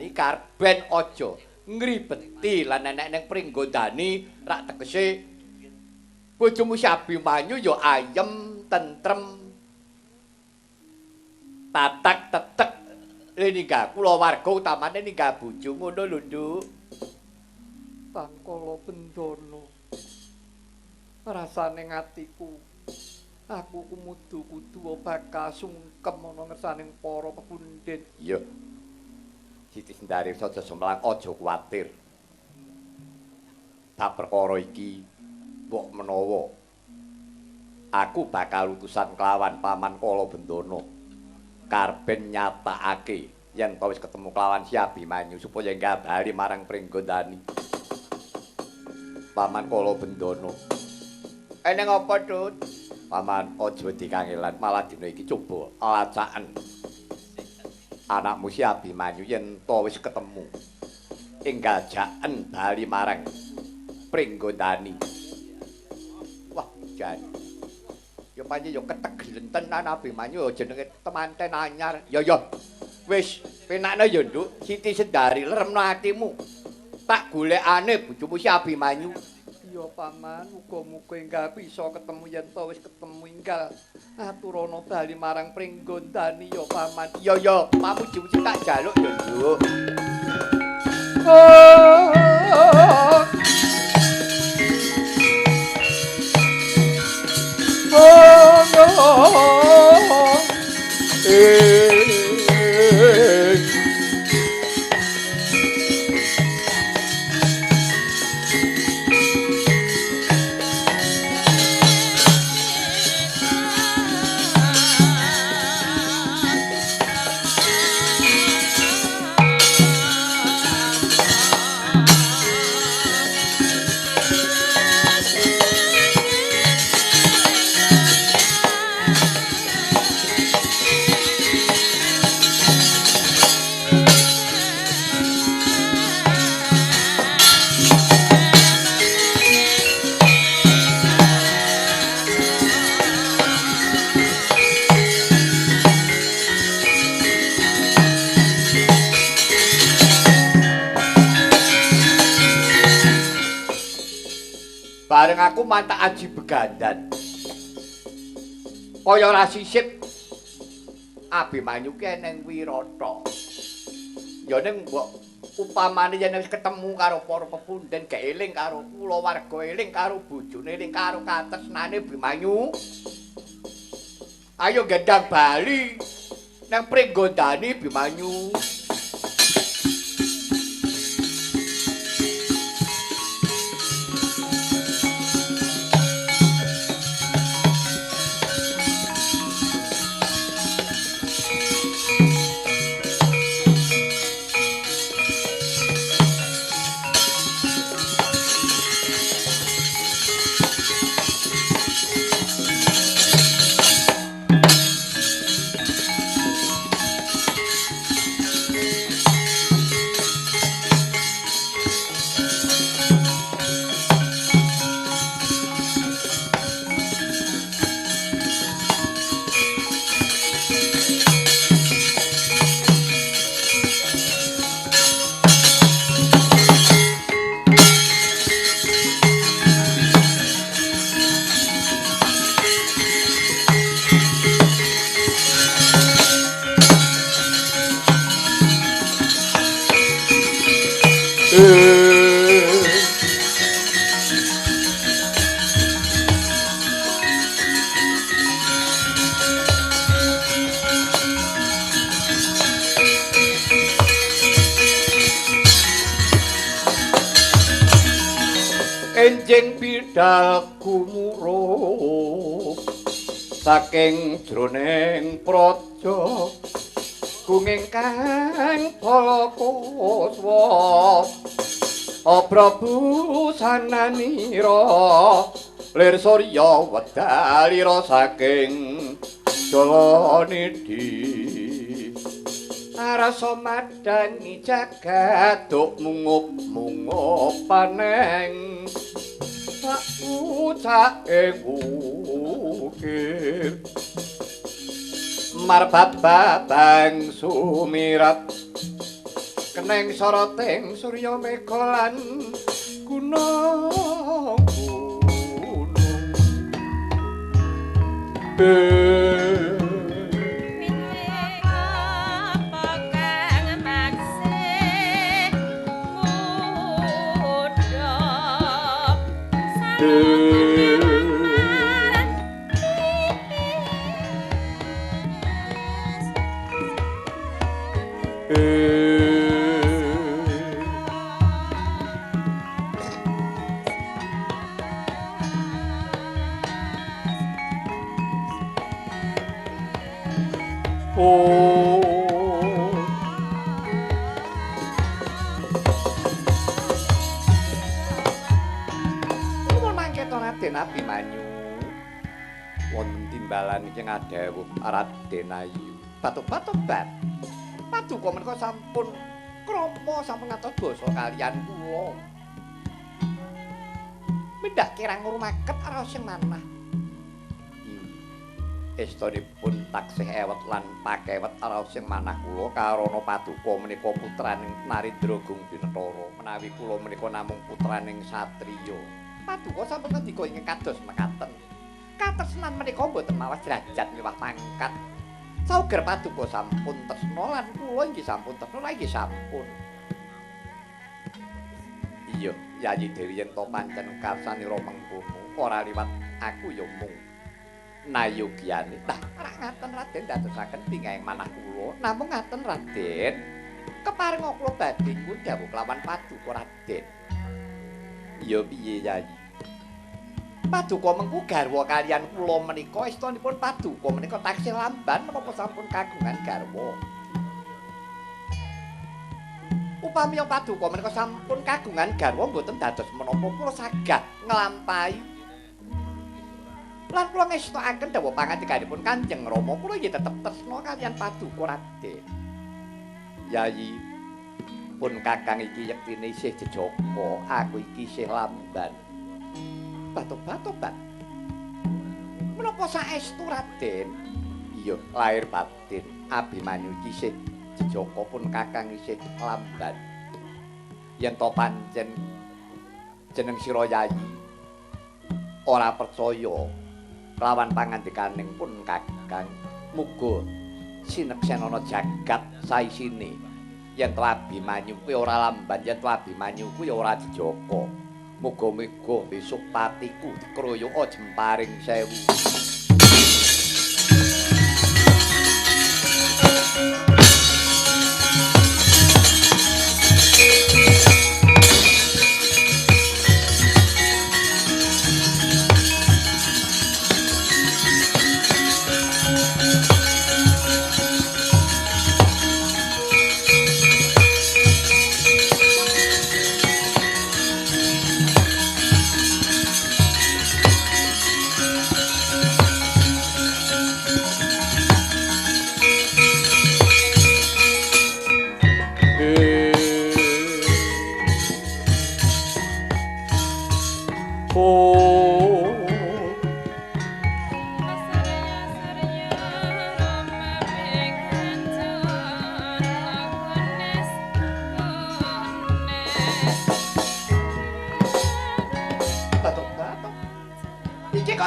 Pringgondani karben aja ngribeti lan enek ning Pringgondani rak tegese bojomu si Abimanyu ya ayem tentrem tatak tetek le ninggal kulawarga utamane ninggal bojo ngono lho Nduk. Bangkala Bendana, rasane atiku aku kumudu kudu bakal sungkem ana ngersaning para pepundhen. Iya. Siti Sendari aja sumlang, aja kuwatir. Bab perkara iki mbok menawa aku bakal utusan kelawan Paman Kala Bendana. Karben nyatakake yen to wis ketemu kelawan si Abimanyu supaya enggal bali marang Pringgondani. Paman Kala Bendana. Eneng apa, Dut? Paman aja dikangelan, malah dina iki coba lacaken. Anakmu si Abimanyu yen to wis ketemu enggal jaken bali marang Pringgondani. Wah, jan. Ya pancen ya ketegelen tenan Abimanyu jenenge temanten anyar. Ya ya. Wis penakno ya, Nduk. Siti Sendari leremno atimu. Tak golekane bojomu si Abimanyu. Iya Paman, muga-muga enggal bisa ketemu yen to wis ketemu enggal aturana bali marang Pringgondani ya Paman. Iya ya, pamuji-muji tak jaluk ya, Nduk. Bareng aku mantak aji begandan. Kaya ora sisip Abimanyu ki eneng wirata. Ya ning mbok upamane yen wis ketemu karo para pepundhen gak eling karo kulawarga, eling karo bojone, eling karo katresnane Abimanyu. Ayo gendang bali nang Pringgondani Abimanyu. Enjing bidal gumuruh saking jroning praja gunging kang balakuswa Prabu sananira lir surya wedalira saking Jalanidhi arasa madhangi jagat duk mungup-mungup paneng sak ucake ukir marbabang sumirat Keneng soroting surya mega lan gunung gunung. Dawuh Raden Ayu. Batuk-batuk-bat. Paduka menika sampun krama sampun ngantos basa kaliyan kula. Mindhak kirang ngrumaket raos sing manah. Estunipun taksih ewet lan pakewet raos sing manah kula karana paduka menika putraning Narendra Gung Binetara. Menawi kula menika namung putraning satriya. Paduka sampun ngendika ingkang kados mekaten. Katresnan menika mboten mawas derajat miwah pangkat. Sauger paduka sampun tresna lan kula inggih sampun tresna lan inggih sampun. Iya, Yayi Dewi yen to pancen karsanira mengkono, ora liwat aku ya mung nayogyane. Tah, ora ngaten Raden dadosaken bingahing manah kula. Namung ngaten Raden, keparenga kula badhe nyuwun dawuh kelawan paduka Raden. Iya piye Yayi? Paduka mengku garwa kaliyan kula menika estunipun paduka menika taksih lamban menapa sampun kagungan garwa. Upami paduka menika sampun kagungan garwa mboten dados menapa kula saged nglampahi. Lan kula ngestokaken dawuh pangandikanipun Kanjeng Rama kula nggih tetep tresna kaliyan paduka Raden. Yayi pun kakang iki yektine isih jejaka, aku iki isih lamban. Batuk-batuk-bat. Menapa saestu Raden? Iya, lahir batin Abimanyu iki isih jejaka pun kakang isih lamban. Yen to pancen jeneng sira Yayi ora percaya lawan pangandikaning pun kakang, muga sineksenana jagat saisine yen to Abimanyu kuwi ora lamban, yen to Abimanyu kuwi ora jejaka. Muga-muga besok patiku dikroyok jemparing sewu.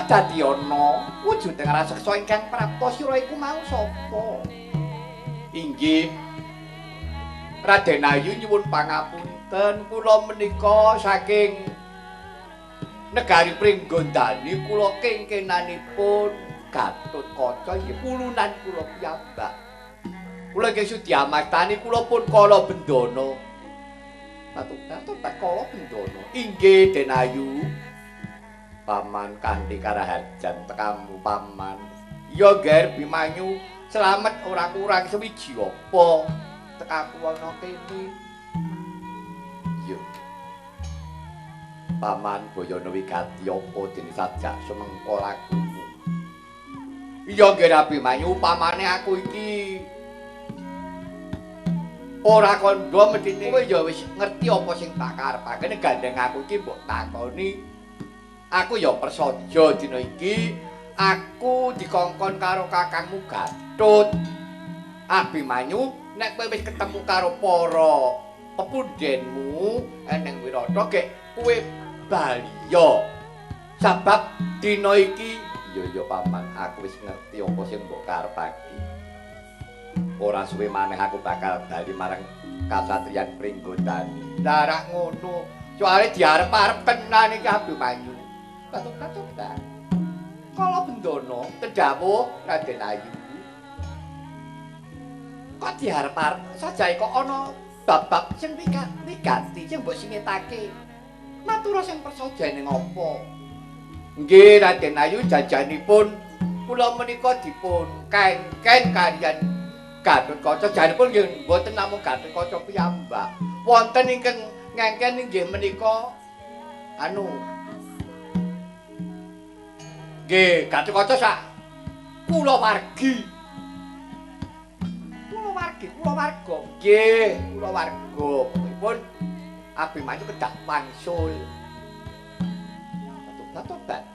Dadi ana wujuding raseksa ingkang prapta sira iku mau sapa? Inggih Raden Ayu nyuwun pangapunten kula menika saking negari Pringgondani kula kengkenanipun Gatotkaca inggih pulunan kula piyambak. Kula inggih sudi amastani kula pun Kala Bendana. Batuk-batuk Kala Bendana. Inggih Den Ayu. Paman kanthi karaharjan tekamu paman. Ya Ger Bimanyu, slamet ora kurang sewiji apa tekaku ana kene. Iya. Paman Boyono wigati apa dene sajak sumengko lakumu. Iya Ger Abimanyu, pamane aku iki ora kandha medhine kowe ya wis ngerti apa sing tak karepake gandeng aku iki mbok takoni. Aku ya prasaja dina iki, aku dikongkon karo kakangmu Gatut. Abimanyu, nek kowe wis ketemu karo para Pepundhenmu eneng Wirata gek kowe baliya. Sabab dina iki iya iya paman, aku wis ngerti apa sing mbok karepake. Ora suwe maneh aku bakal bali marang kasatriyan Pringgondani. Lah rak ngono, soale diarep-arep tenan iki Abimanyu. Batuk-batuk ta. Kala Bendana tedhawuh Raden Ayu. Kok diarep-arep sajae kok ana bab-bab sing wigati sing mbok singetake. Matura sing prasaja ning apa? Nggih Raden Ayu, jajanipun kula menika dipun kengken kaliyan Gatotkaca. Janipun nggih mboten namung Gatotkaca piyambak. Wonten ingkang ngengken inggih menika anu nggih Gatotkaca sak kulawargi. Kulawargi, kulawarga. Nggih, kulawarga. Pun Abimanyu kedah wangsul. Tobat.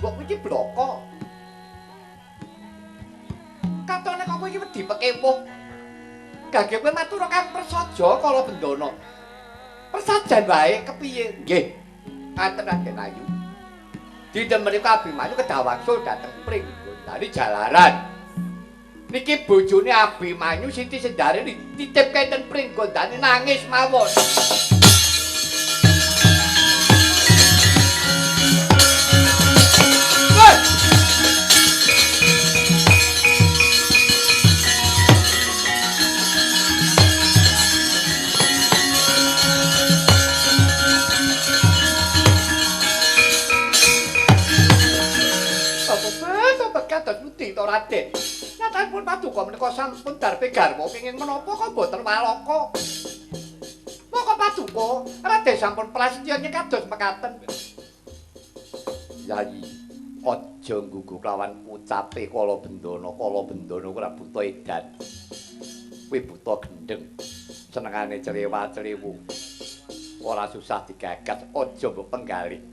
Mbok iki bloko. Katone kok kowe iki wedi pekewuh. Gage kowe matur kang prasaja kala Bendana. Prasajan wae kepiye? Nggih. Ngaten Raden Ayu. Dinten menika Abimanyu kedah wangsul dhateng Pringgondani jalaran. Niki bojone Abimanyu Siti Sendari dititipke ten Pringgondani nangis mawon. Raden. Nyatanipun paduka menika sampun darpe garwa kenging menapa kok mboten walaka. Moko paduka Raden sampun prasetya kados mekaten. Yayi, aja nggugu kelawan ucape Kala Bendana. Kala Bendana ora buta edan. Kuwi buta gendeng. Senengane celewa-celewu. Ora susah digagas, aja mbok penggalih.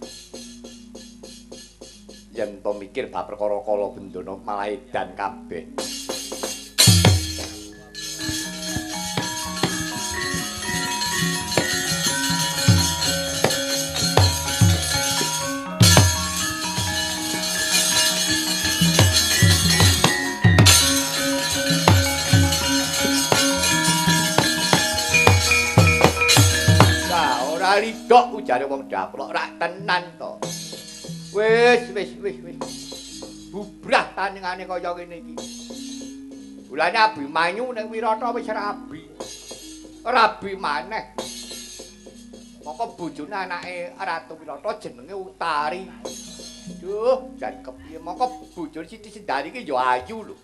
Yen to mikir bab perkara Kala Bendana malah edan kabeh. Lah ora lidok ujare wong daplok rak tenan to. Wis wis wis wis. Bubrah tandingane kaya ngene iki. Bulane Abimanyu ning Wirata wis rabi. Rabi maneh. Moko bojone anake Ratu Wirata jenenge Utari. Duh, jan kepiye moko bojone Siti Sendari iki ya ayu lho.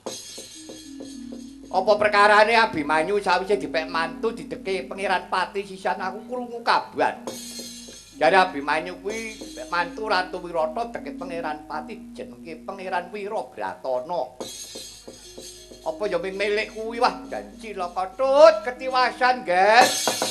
Apa perkarane Abimanyu sawise dipek mantu dideke Pangeran Pati sisan aku krungu kabar. Jare Abimanyu kuwi mantu Ratu Wirata deket Pangeran Pati jenenge Pangeran Wirabratana. Apa ya milik kuwi wah jan cilaka tut ketiwasan, Ges.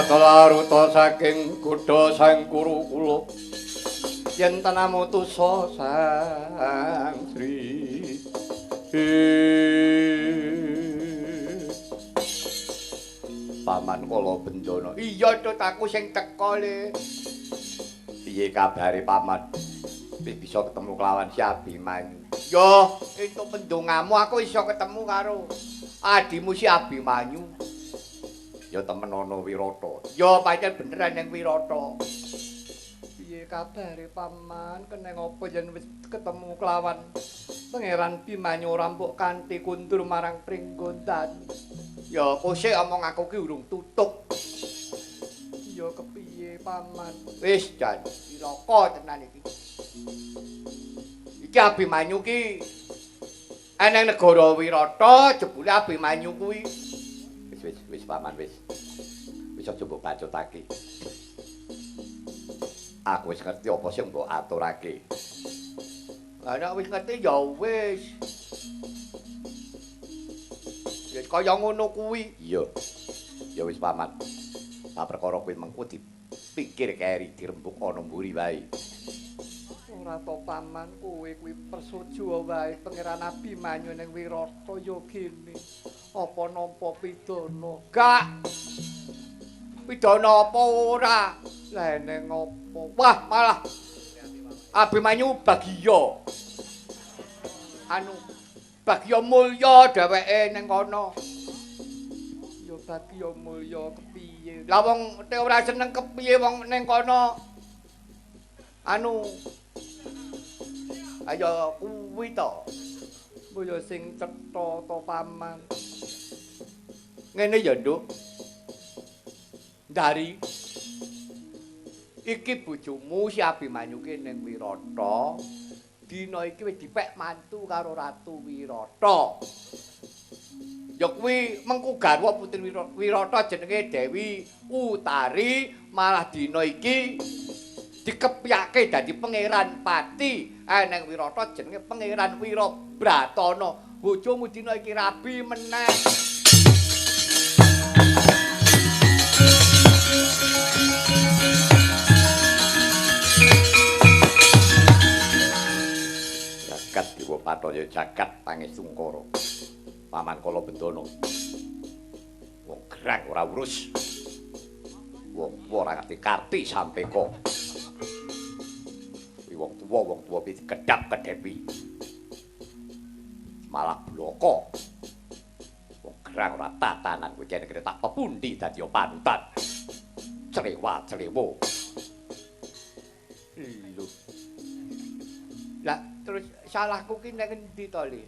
Laruta saking kutha Sang Kurukula yen tenamutusa Sang Sri Paman Kala Bendana. Iya tut aku sing teka le. Piye kabare paman? Wis bisa ketemu kelawan si Abimanyu. Yo, entuk pendongamu aku iso ketemu karo adimu si Abimanyu. Ya temen ana Wirata. Ya pancen beneran ning Wirata. Piye kabare paman? Keneng apa yen wis ketemu kelawan Pangeran Bimanyu ora mbok kanthi kundur marang Pringgondan. Ya kosek omong aku ki urung tutuk. Ya kepiye paman? Wis jan cilaka tenan iki. Iki Abimanyu ki eneng negara Wirata, jebule Abimanyu kuwi. Wis wis paman wis. Wis aja mbok bacotake. Aku wis ngerti apa sing mbok aturake. Lah nek wis ngerti ya wis. Ya kaya ngono kuwi. Iya. Ya wis paman. Lah perkara kuwi mengko dipikir keri dirembuk ana mburi wae. Ora to paman, kowe kuwi persojo wae Pangeran Abimanyu ning Wirata ya gene. Apa nampa pidana? Gak. Pidana apa ora? Lah eneng apa? Wah, malah Abimanyu bagiya. Anu, bagiya mulya dheweke ning kono. Ya bagiya mulya kepiye? Lah wong te ora seneng kepiye wong ning kono? Anu ayo kuwi to. Mbok ya sing cetha to paman. Ngene ya, Nduk. Ndari. Iki bojomu si Abimanyu ki ning Wirata. Dina iki wis dipek mantu karo Ratu Wirata. Ya kuwi mengku garwa putri Wirata jenenge Dewi Utari, malah dina iki dikepyake dadi Pangeran Pati. Eneng Wirata jenenge Pangeran Wirabratana. Bojomu dina iki rabi meneh. Jagat Dewa Bathara jagat Pangestungkara. Paman Kala Bendana. Wong gerang ora urus. Wong tuwa ora ngerti karti sampeka. Wong tuwa piye kedap-kedepi. Malah bloko. Wong gerang ora tatanan kowe kene kene tak pepundi dadi pantan. Celewa-celewo. Lho. Lah terus salahku ki nek endi to, Le?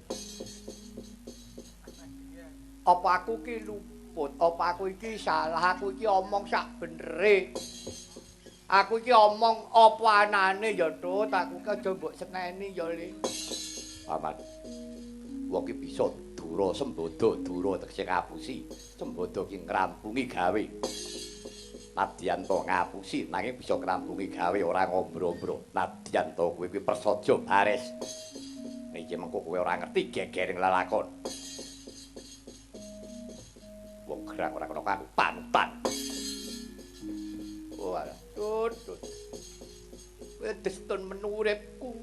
Apa aku ki luput? Apa aku iki salah? Aku iki omong sak benere. Aku iki omong apa anane ya, Tut. Aku ki aja mbok seneni ya, Le. Paman. Wong ki bisa dura sembodo, dura tegese ngapusi. Sembodo ki ngrampungi gawe. Nadyan to ngapusi nanging bisa ngrampungi gawe ora ngombro-ombro. Nadyan to kowe kuwi prasaja bares. Niki mengko kowe ora ngerti gegering lelakon. Wong gerang ora kena kanggo panutan. Walah, Tut. Kowe destun menuripku.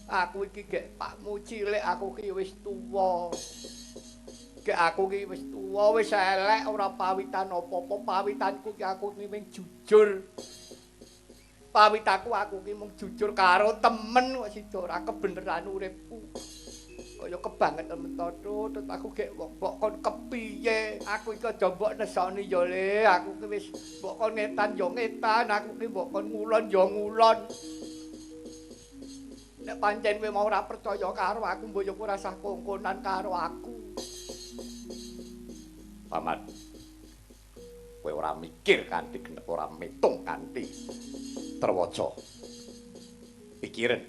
Aku iki gek pakmu cilik, aku ki wis tuwa. Gek aku ki wis tuwa, wis elek, ora pawitan apa-apa. Pawitanku ki aku ki mung jujur. Pawitaku aku ki mung jujur karo temen kok sida ora kebeneran uripku. Kaya kebangetan mento, Tut. Aku gek wong mbok kon kepiye? Aku iki aja mbok nesoni ya, Le. Aku ki wis mbok kon ngetan ya ngetan, aku ki mbok kon ngulon ya ngulon. Nek pancen kowe mau ora percaya karo aku, mbok yo ora usah kongkonan karo aku. Paman. Kowe ora mikir kanthi genep, ora mitung kanthi terwaca. Pikiren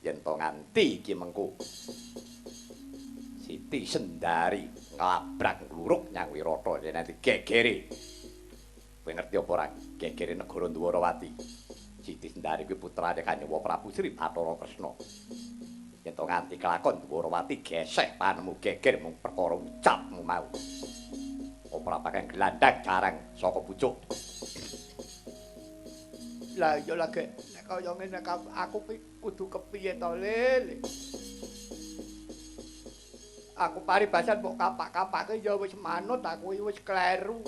yen to nganti iki mengko Siti Sendari nglabrak ngluruk nyang Wirata yen nanti gegere. Kowe ngerti apa ora gegere negara Ndwarawati? Siti Sendari kuwi putrane Kanyawa Prabu Sri Bathara Kresna. Yen to nganti kelakon Ndwarawati geseh panemu geger mung perkara ucapmu mau. Ora pakai gelandang carang saka pucuk. Lah iya lagi nek kaya ngene aku ki kudu kepiye to, Le? Aku paribasan mbok kapak-kapake ya wis manut, aku wis kleru.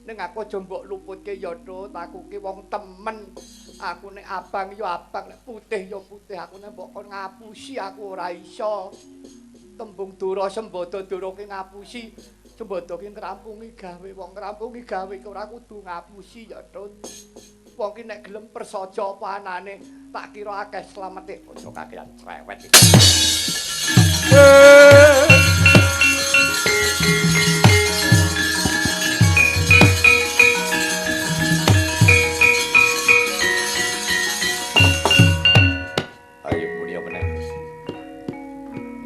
Ning aku aja mbok luputke ya, Tut. Aku ki wong temen. Aku nek abang ya abang, nek putih ya putih. Aku nek mbok kon ngapusi aku ora iso. Tembung dura sembada dura ki ngapusi. Sembada ki ngrampungi gawe, wong ngrampungi gawe ki ora kudu ngapusi ya, Tut. Wong ki nek gelem persaja apa anane, tak kira akeh slamete. Aja kakean cerewet iki. Ayo muni meneh.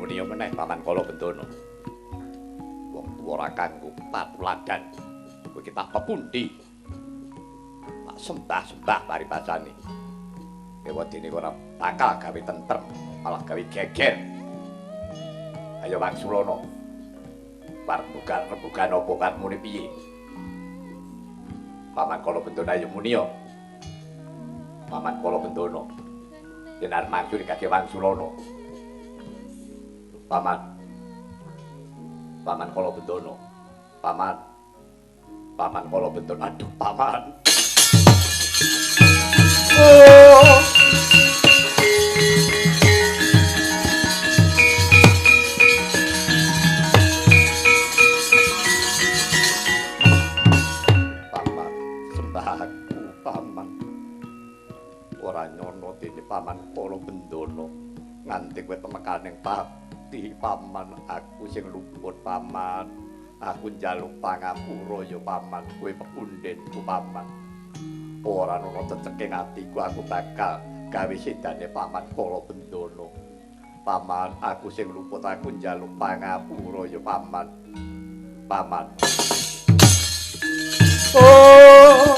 Muni meneh Paman Kala Bendana. Wong tuwa ora kanggo patuladan. Kowe iki tak pepundi. Tak sembah-sembah paribasane. Ewadene ora bakal gawe tentrem, malah gawe geger. Ayo Wangsulana. Bar bukan rembugan apa karepmu piye? Paman Kala Bendana ayo muni ya. Paman Kala Bendana. Yen arep maju dikake Wangsulana. Paman. Paman Kala Bendana. Paman. Paman Kala Bendana. Aduh, Paman. Oh. Paman, sembah aku, Paman. Ora nyono dene Paman Kala Bendana. Nganti kowe temekaning pati, Paman, aku sing luput, Paman. Aku njaluk pangapura ya, Paman. Kowe pepundhenku, Paman. Ora ana ceceke atiku, aku bakal gawe sedane Paman Kala Bendana. Paman, aku sing luput, aku njaluk pangapura ya, Paman. Paman. Oh.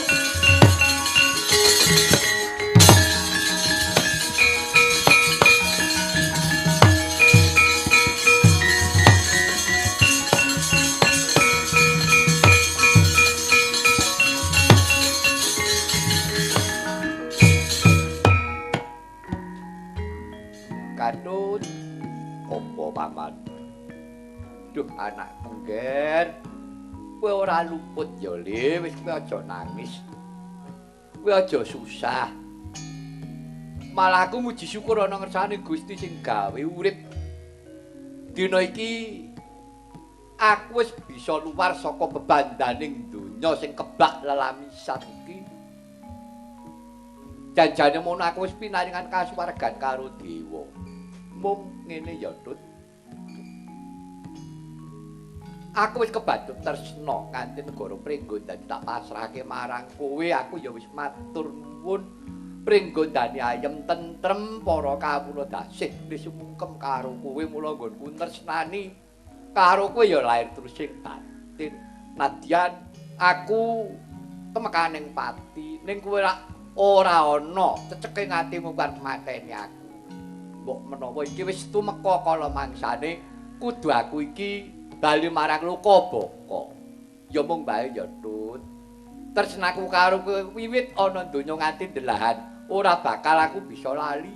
Kadut apa Paman? Duh anakku ngger. Kowe ora luput ya, Le, wis kowe aja nangis. Kowe aja susah. Malah aku muji syukur ana ngersane Gusti sing gawe urip. Dina iki aku wis bisa luar saka bebandaning donya sing kebak lelamisan iki. Janjane mono aku wis pinaringan kasuwargan karo dewa. Mung ngene ya, Tut. Aku wis kebacut tresna nganti negara Pringgondani tak pasrahke marang kowe, aku ya wis matur nuwun. Pringgondani ayem tentrem para kawula dasih wis sumungkem karo kowe, mula nggonku tresnani karo kowe ya lahir terus sing batin. Nadyan aku temekaning pati ning kowe ora ana ceceke atimu arep mateni aku. Mbok menawa iki wis tumeka kala mangsane kudu aku iki bali marang luka baka. Ya mung bae ya, Tut. Tresnaku karo kowe wiwit ana donya nganti ndelahan ora bakal aku bisa lali.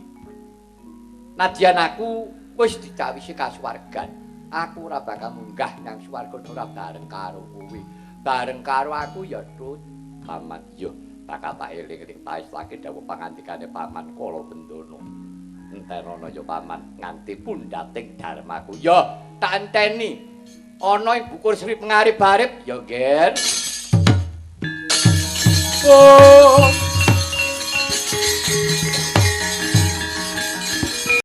Nadyan aku wis dicawisi kasuwargan, aku ora bakal munggah nang swarga ora bareng karo kowe. Bareng karo aku ya, Tut. Paman yo bakal tak eling-eling paes lagi dawuh pangandikane Paman Kala Bendana. Entenono ya Paman nganti pundhating dharmaku. Ya tak enteni. Ana ing bukur Sri Pengarip-arip ya, Ger. Oh.